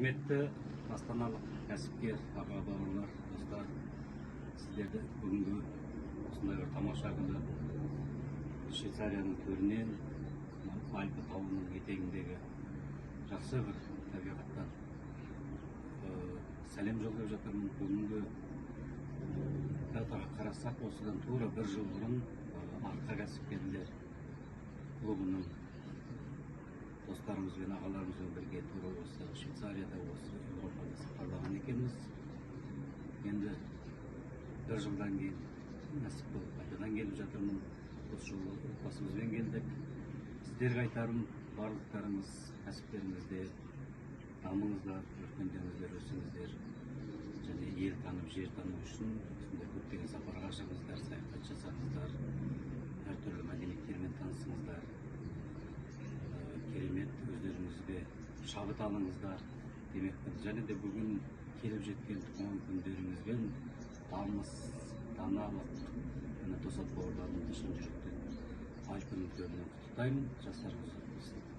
Құрметті астаналық кәсіпкер аға бауырлар, достар, сіздерді бүгінгі осындай бір тамаша күні Швейцарияның төрінен, мынау Альпі тауының етегіндегі жақсы бір табиғаттан сәлем жолдап жатырмын. Бүгінгі датаға қарасақ, осыдан тура бір жыл бұрын Арқа кәсіпкерлер клубының достарымызбен, ағаларымызбен бірге тура осы Швейцарияда, осы Еуропада сапарлаған екенбіз. Енді бір жылдан кейін нәсіп болып қайтадан келіп жатырмын. Осы жолы отбасымызбен келдік. Сіздерге айтарым: барлықтарыңыз кәсіптеріңізде дамыңыздар, өркендеңіздер, өсіңіздер және ел танып, жер тану үшін осындай көптеген сапарға шығыңыздар, саяхат жасаңыздар, әртүрлі мәдениеттермен танысыңыздар, керемет өздеріңізге шабыт алыңыздар демекпін. Және де бүгін келіп жеткен туған күндеріңізбен, намыс, даналық, міне, досат бауырларымды шын жүректен Альпінің төрінен құттықтаймын. Жастарыңыз ұзақ болсын!